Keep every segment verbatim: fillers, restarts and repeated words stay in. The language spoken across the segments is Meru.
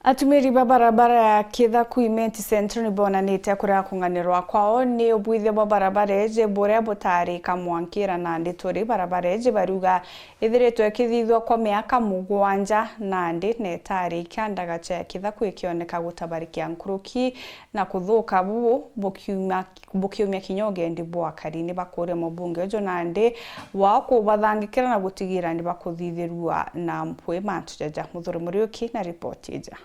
Atumiri ba barabara ya Kithaku Imenti Central ni bonanite kuria kung'anirwa kwao ni ubwithia bwa barabara iji buria butari kamwankira nandi turi barabara iji bariuga ithiritwe ikithithua kwa miaka mugwanja nandi netari kia ndagacha ya Kithaku ikioneka gutabarikia nkuruki na kuthuka bubu bukiuma bukiumia kinya ugendi bwa akari. Ni bakuria mubunge uju nandi wao kubathangikira na gutigira ni bakuthithirua na mpwi mantu jaja. Muthuri Muriuki na ripoti ija.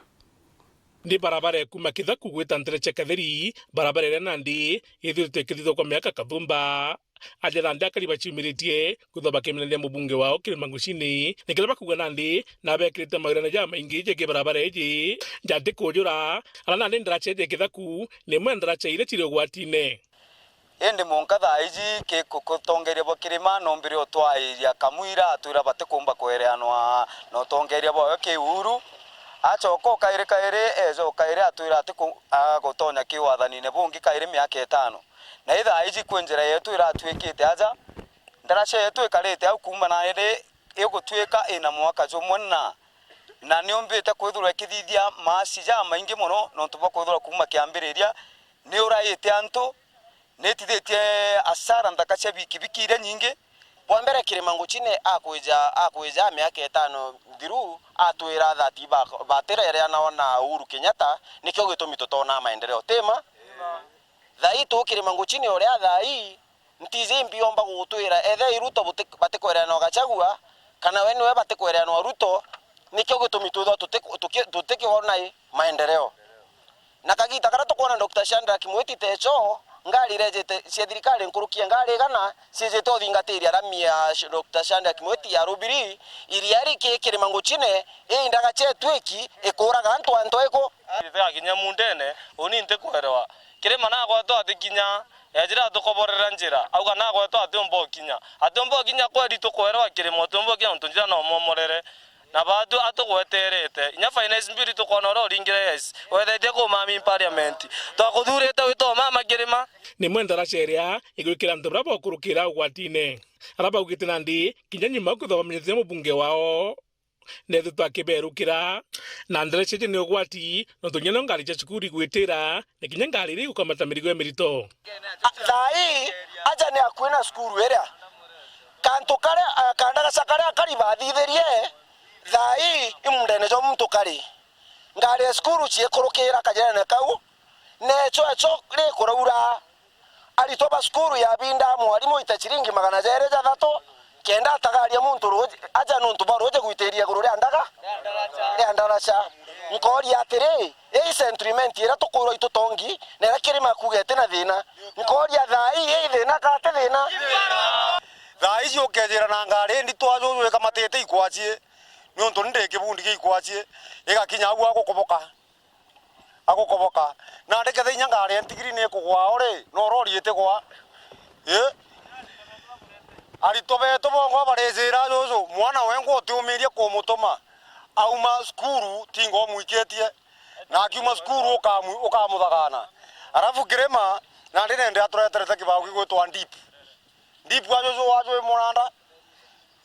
Ni barabara ya kuuma Kithaku gwita Ntereche Katheri, barabara iria nandi ithiritwe ikithithua kwa miaka kathumba. Aja nandi akari baciumiritie kwithirwa bakimenania mubunge wao Kirima Nguchini, ni kiria bakuuga nandi nabekirite mawirane jamaingi jegie barabara iji jati kujura, ara nandi ndaracha iji ya Kithaku ni imwe ndaracha iria ciri ugwatine. Indi mwanka thaa iji ki ku-, kutongeria bwa Kirima nombire utwairia kamwira atwira batikumba kwereanwa na utongeria bwawe ki Uhuru. Acoka ukairi kairi, eja ukairi atwira atiku-, agutonya ki wathanine bungi kairi miaka itano. Na ithaa iji kwi njira yetu iratuikite aja, ndaraca yetu ikarite au kuuma na iri igutuika ina mwaka jumwe na, na niumbite kwithirwa ikithithia maasi jamaingi mono nontu bwa kwithirwa kuuma kiambiriria ni uraite antu, ni itithitie asara nthaka cia bikibiki iria nyingi. Bwa mbere, Kirima Nguchini akwija, akwija miaka itano nthiru, atwira athati ba, batirereanwa na Uhuru Kenyatta, nikio gitumi tutona maendeleo. Tima? Thaa ii tu Kirima Nguchini uria thaa ii, ntiji mbiomba gutwira, ethe i Ruto buti-, batikwereanwa Gachagua, kana we niwe batikwereanwa Ruto, nikio gitumi twithwa tuti-, tuki-, tutikona i maendeleo. Na kagita karia tukwona Doctor Shadrack Mwiti techo, ngari irejete cia thirikari nkuruki ya ngari igana ciijite uthingatiria rami ya Sh-, Doctor Shadrack Mwiti ya Rubiri, iria riki Kirima Nguchini, i ndaga chetwiki ikuraga antu antu iku. Igakinya mundene, uni ntikwerewa. Kirima nagwetwa atikinya, ejira atukoborera njira, auga nagwetwa atiumba ukinya. Atiumba ukinya kweri tukwerewa Kirima, atiumba ukinya nontu njira no momorere. Na baatu atugweterete. Inya finance bill tukwona uria uringire, yes. Wethetie kuuma in parliament. Twakuthurite wita umama Kirima. Ni mwe ndaraca iria igwikira antu baria bakurukira ugwatine. Aria baugite nandi, kinya nyuma kwithwa bamenyete mubunge wao. Neethitwa akiberukira. Na ndaraca iji ni ugwati, nontu kinya no ngari cia cukuru igwitira, na kinya ngari iria igukamata mirigo imirito. A-, thaa ii, aja ni akui na cukuru iria. Kantu karia, a, kandagaca karia kari bathithirie, thaa ii i mundene jwa muntu kari. Ngari ya cukuru ciikurukira kajerene kau, necho echo rikuraura. Aritwa ba cukuru ya bindaa mwarimu ita ciringi magana jeeri jathatu, kenda atagaria muntu ruuji, aja nuntu bwa ruuji gwitiria iguru ria ndaga, ria ndaraca. Nkooria atiri, ii sentiment iria tukwirwa itutongi, na iria Kirima akuuga iti na thina? Nkooria thaa ii, ii thina ka ti thina? Thaa iji ukejira na ngari nditwa juju ikamatite ikwachie, niuntu ni ndi kibundi gia ikwachie, igakinya au agukoboka. Agukoboka. Nandi kethira inya ngari ya ntigiri ni ikugwa o ri, no rori itigwa? Ii? Aritwa betu bongwa barijira juju, mwana wengwa utiumiria kumutuma auma cukuru, tinga umwikitie, na akiuma cukuru ukamu-, ukamuthagana. Arafu Kirima, nandi nende atureterete kibao gigwitwa ndip. Ndip wa juju, wa juju muranda.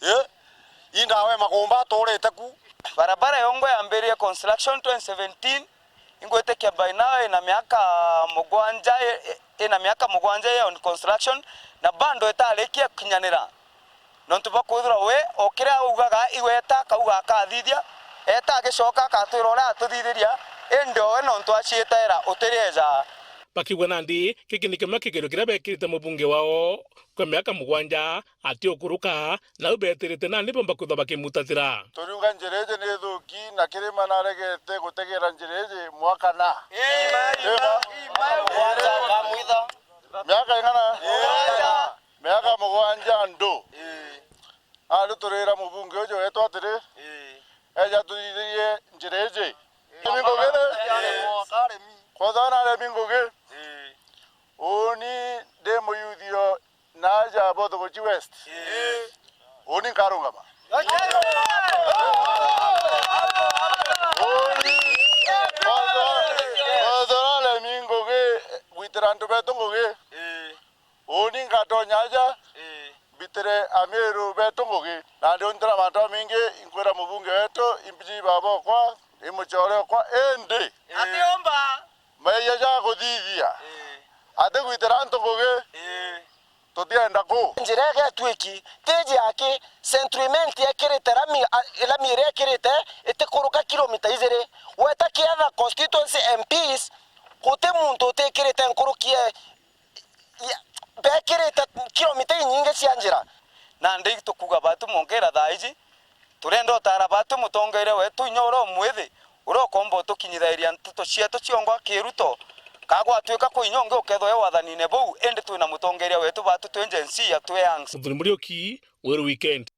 Ii? Indawe magumba aturite ku. Barabara yongwa yambirie construction twenty seventeen, ingwitikia by now ina miaka mugwanja, i-, i-, ina miaka mugwanja i on construction, na bado itarikia gukinyanira. Nontu bwa kwithirwa we, o kiria augaga, igweta, akauga akathithia, eta agicoka, akatwira uria atuthithiria, indi o we nontu aciitaira, utirieja. Bakiuga nandi, giki ni kimwe kigerio kiria bekirite mubunge wao kwa miaka mugwanja, ati ukuruka, nau betirite nandi bomba kwithwa bakimutatira. Turiuga njira iji ni thuki, na Kirima naregete gutegera njira iji mwaka na. Amen. Amen. Mwanza ukamwitha. Miaka ing'ana? Mugwanja. Miaka mugwanja ndu. Ii. Ari turira mubunge uju wetu atiri, ii, eja tuthithirie njira iji. Ii. Aremi ngugi ri? Ii. Kwotha na aremi ngugi. Ii. Uni ndi muyuthio naaja Bothogochi West. Ii. Uni nkarungama. Uni, kwotha, kwotha na aremi ngugi, gwitira antu betu ngugi. Ii. Uni ngatonya aja, ii, mbitire Amiru betu ngugi, na ndiuntira mantu jamaingi, inkwira mubunge wetu, imbici baba okwa, I mucore okwa indi atiumba. Meeyia ja kuthithia. Ii. Atigwitira antu ngugi. Ii. Tutienda ku. Njira iria igetwiki, ti jaki, Central Imenti ekirite lami, a, lami iria ekirite itikuruka kilomita ijiri. Weta kiatha constituency M Ps, guti muntu utikirite nkuruki e, ya, bekirite kilomita inyingi cia njira. Nandi tukuuga batu mwongera thaa iji, turenda utara batu mutongeria wetu inya uria umwithi, uria ukomba utukinyithairia nteto cietu ciongwa kiruto, ka gwatwika kwi inya ungi ukethwa e wathanine buu, indi twina mutongeria wetu batu twi Gen Z ya twi youngs. Muthuri Muriuki, Weru Weekend.